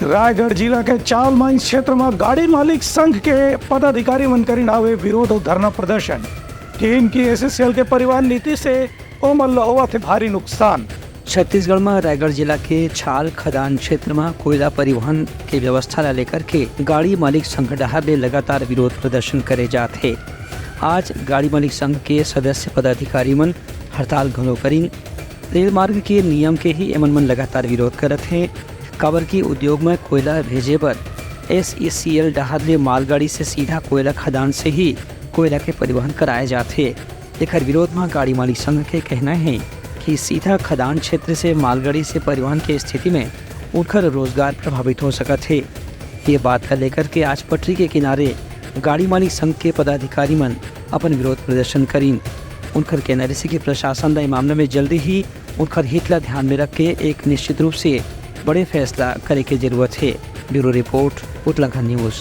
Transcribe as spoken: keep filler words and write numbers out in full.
रायगढ़ जिला के चाल माइंस क्षेत्र म गाड़ी मालिक संघ के पदाधिकारी मन करिन हावे विरोध अउ धरना प्रदर्शन। टीम की एसईसीएल के परिवहन नीति से ओमन ल होवत हे भारी नुकसान। छत्तीसगढ़ म रायगढ़ जिला के छाल खदान क्षेत्र म कोयला परिवहन के व्यवस्था ला लेकर के गाड़ी मालिक संघ डहार ले लगातार विरोध प्रदर्शन करे जात हे। आज गाड़ी मालिक संघ के सदस्य पदाधिकारी मन हड़ताल घलो करिन। रेल मार्ग के नियम के ही एमन मन लगातार विरोध करत हे, काबर कि उद्योग म कोयला भेजे बर एसईसीएल डहार ले मालगाड़ी से सीधा कोयला खदान से ही कोयला के परिवहन कराए जात हे। एखर विरोध म गाड़ी मालिक संघ के कहना हे कि सीधा खदान क्षेत्र से मालगाड़ी से परिवहन के स्थिति में उनकर रोजगार प्रभावित हो सकत हे। ये बात का लेकर के आज पटरी के किनारे गाड़ी मालिक संघ के पदाधिकारी मन अपन विरोध प्रदर्शन करिन। उनकर कहना रहिसे कि प्रशासन ला ए मामला में जल्दी ही उनकर हित ला ध्यान में रख के एक निश्चित रूप से बड़े फैसला करे के जरूरत हे। ब्यूरो रिपोर्ट, उतलाखंड न्यूज।